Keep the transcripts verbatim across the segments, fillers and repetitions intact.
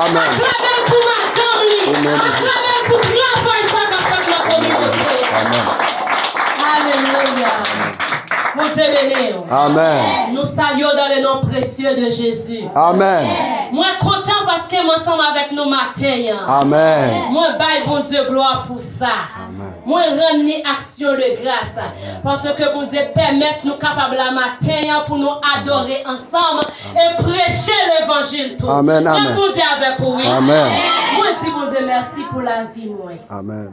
Aklame l pou madanm li. Aklame l pou travay sa k ap fèt nan kominote a. Alelouya. Bondye beni w. Nou salye w dans le nom précieux de Jésus. Mwen kontan paske m ansanm avèk nou maten an. Mwen bay Bondye glwa pou sa. Mwen rann li aksyon de gras. Paske Bondye pèmèt nou kapab la maten an pou nou adore ansanm e preche levanjil tou. Amèn, amèn. Lòt Bondye avèk ou, wi. Amèn. Mwen di Bondye mèsi pou lavi mwen. Amèn.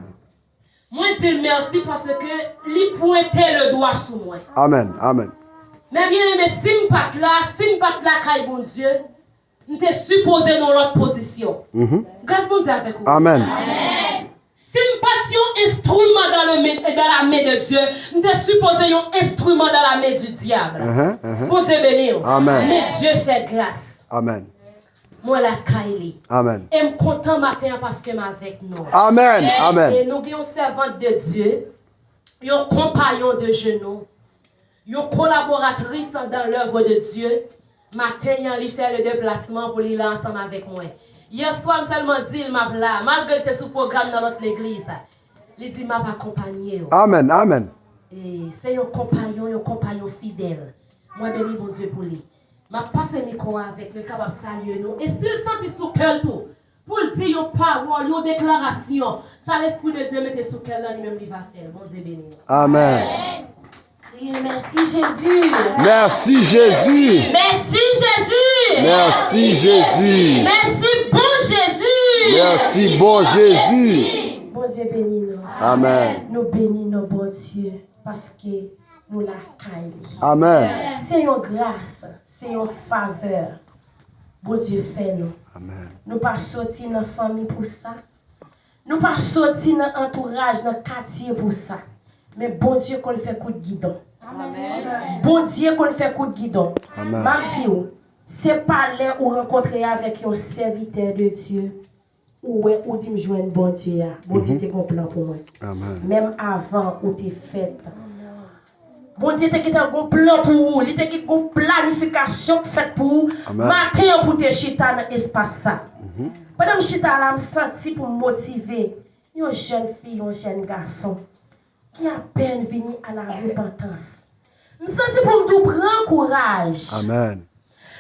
Mwen di l mèsi paske li pwente le dwa sou mwen. Amèn, amèn. Men byeneme, si m pa t la, si m pa t lakay Bondye, m te sipoze nan yon lòt pozisyon. Mhm. Gras Bondye avèk ou. Amèn. Si m pa t yon enstriman dans le men, dans la main de Dieu, m te sipoze yon enstriman dans la main du diable. Ahan, ahan. Bondye beni w. Amèn. Men Dye fè gras. Amèn. Mwen lakay li. Amèn. E m kontan maten an paske m avèk nou. Amèn, amèn. E nou gen yon sèvant de Dye, yon konpayon de jenou, yon kolaboratris dans l'œuvre de Dieu. Maten an, li fè le deplasman pou li la ansanm avèk mwen. Yè swa, m sèlman di l m ap la, malgre l te sou pwogram nan lòt legliz. Li di m ap akonpanye w. Amèn, amèn. E se yon konpayon, yon konpayon fidèl. Mwen beni Bondye pou li. M ap pase mikwo a avèk li, l kapab salye nou. E si l santi sou kè l tou, pou l di yon pawòl, yon deklarasyon, sa Lespri de Dye mete sou kè l lan, li menm li va fè l. Bondye beni nou. Amèn. Kriye, mèsi Jezi. Mèsi Jezi. Mèsi Jezi. Mèsi Jezi. Mèsi bon Jezi. Mèsi bon Jezi. Bondye beni nou. Amèn. Nou beni non Bondye paske nou lakay li. Amèn. Se yon gras, se yon favè Bondye fè nou. Amèn. Nou pa soti nan fanmi pou sa. Nou pa soti nan antouraj, nan katye pou sa. Men Bondye konn fè kout gidon. Amèn. Bondye konn fè kout gidon. Amèn. M ap di w, se pa lè ou rankontre avèk yon sèvitè de Dye, ou wè, ou di m jwenn Bondye a. Bondye Mhm. te gon plan pou mwen. Amèn. Menm avan ou te fèt. Bondye te gentan gon plan pou ou. Li te gen gon planifikasyon k fèt pou ou. Amèn. Maten an pou te chita nan espas sa. Mhm. Pandan m chita la, m santi pou m motive yon jèn fi, yon jèn gason ki apèn vini a la repantans. M santi pou m di w pran kouraj. Amèn.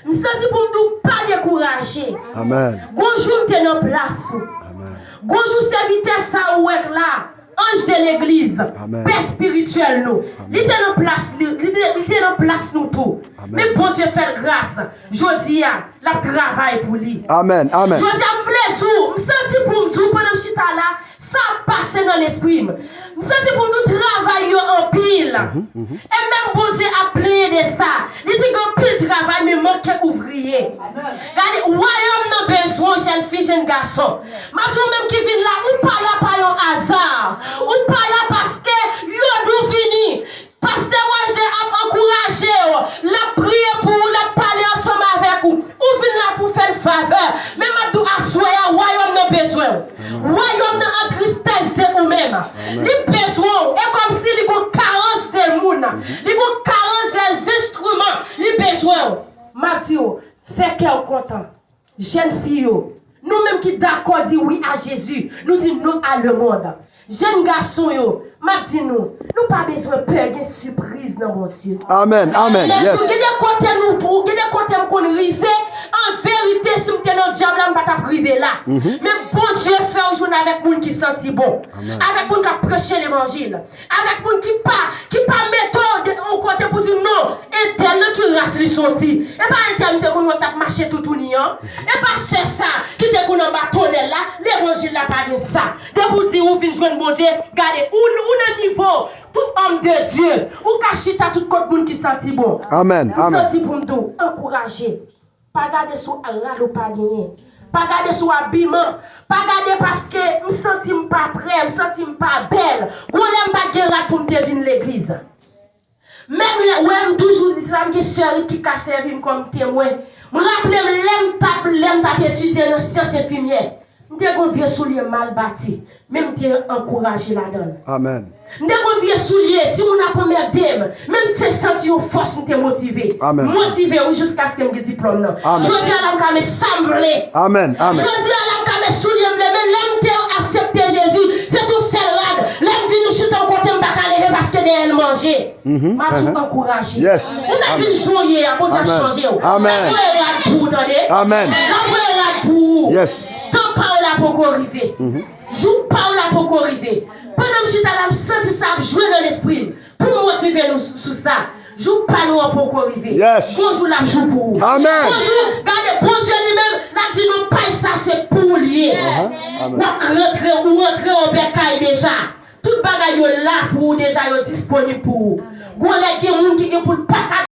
M santi pou m di w pa dekouraje. Amèn. Gon jou m te nan plas ou. Amèn. Gon jou sèvitè sa ou wè k la, anj de legliz, Amèn. Pè espirityèl nou. Amèn. Li te nan plas li, li te, li te nan plas nou tou. Amèn. Men Bondye fè l gras. Jodi a, l ap travay pou li. Amèn, amèn. Jodi a, m vle di w, m santi pou m di w pandan m chita la, sa ap pase nan lespri m. M santi pou m di w travay yo anpil. Mhm, mhm. E menm Bondye ap plenyen de sa. Li di gen anpil travay, men manke ouvriye. Gade, wayòm nan bezwen w, jèn fi, jèn gason. M ap di w menm ki vin la, ou pa la pa yon aza. Ou pa la paske yo di w vini. Pastè Wajde ap ankouraje w, l ap priye pou ou, l ap pale ansanm avèk ou. Ou vin la pou fè l favè. Men m ap di w aswè a, wayòm nan bezwen w. Wayòm nan an tristès de ou menm. Li bezwen w. E kòmsi li gon karans de moun. Li gon karans de enstriman. Li bezwen w. M ap di w, fè kè w kontan. Jèn fi yo, nou menm ki dakò di wi a Jezi, nou di non a lemonn. Jèn gason yo, m ap di nou, nou pa bezwen pè, gen sipriz nan Bondye. Amèn, amèn, yes. Gen de kote nou pou, gen de kote m konn rive, an verite, si m te nan dyab la, m pa t ap rive la. Mhm. Men Bondye fè w jwenn avèk moun ki santi bon, Amèn. Avèk moun k ap preche levanjil. Avèk moun ki pa, ki pa mete w de, yon kote pou di non, entèl nan ki ras li soti. E pa entèl m te konn wè k t ap mache toutouni an. E pa sè sa ki te konn anba tonèl la, levanjil la pa gen sa. Depi w di ou vin jwenn Bondye, gade, ou, ou nan nivo tout òm de Dye. Ou ka chita tout kot moun ki santi bon. Amèn, amèn. M santi pou m di w, ankouraje. Pa gade sou ral ou pa genyen. Pa gade sou abiman. Pa gade paske m santi m pa prè, m santi m pa bèl. Gon lè m pa t gen rad pou m te vin legliz. Menm lè, wè m toujou di sa, m gen sè Rit ki ka sèvi m kòm temwen. M raple m lè m t ap, lè m t ap etidye nan syans enfimyè. M te gon vye soulye mal bati, men m te ankouraje ladan l. Amèn. M te konn vye soulye, timoun ap anmède m. Men m te santi yon fòs, m te motive. Amèn. Motive, wi, jiskaske m gen diplòm nan. Amèn. Jodi a la, m ka met sa m vle. Amèn. Amèn. Jodi a la, m ka met soulye m vle, men lè m te aksepte Jezi, se t yon sèl rad. Lè m vin, m chita yon kote, m pa ka leve paske dèyè l manje. M ap di w ankouraje. Yes. Ou mèt vin jan w ye a, Bondye ap Amèn. chanje w. Amèn. L ap voye rad pou ou, tande. Amèn. L ap voye rad pou ou. Yes. Tan pa w la poko rive. Jou pa w la poko rive. Pandan m chita la, m santi sa ap jwe nan lespri m. Pou m motive nou sou, sou sa. Jou pa nou an poko rive. Yes. Gon jou l ap jou pou ou. Amèn. Gon jou, gade, Bondye li menm, l ap di nou paj sa se pou ou l ye. Amèn. W ap rantre, ou rantre obèkay deja. Tout bagay yo la pou ou deja, yo disponib pou ou. Gon lè gen moun ki gen pou l pa ka